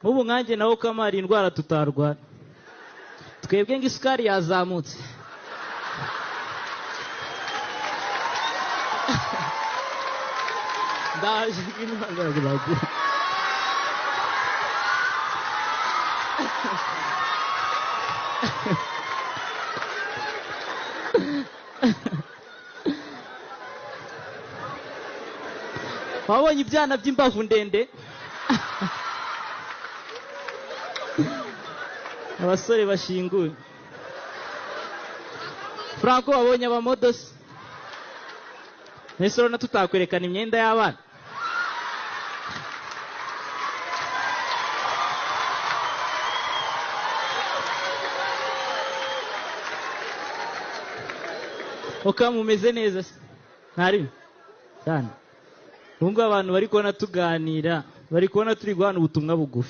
Nk'ubu nkanjye nawe kamari indwara tutarwara twebwe ngo isukari yazamutse. Ndaje. Wabonye ibyana by'imbavu ndende, abasore bashinguye Franco, wabonye abamodosi. Mbese urabona tutakwerekana imyenda y'abana? Oka mumeze neza se? Ntari cyane. Ubu ngubu abantu bari kubona tuganira, bari kubona turi guhana ubutumwa bugufi.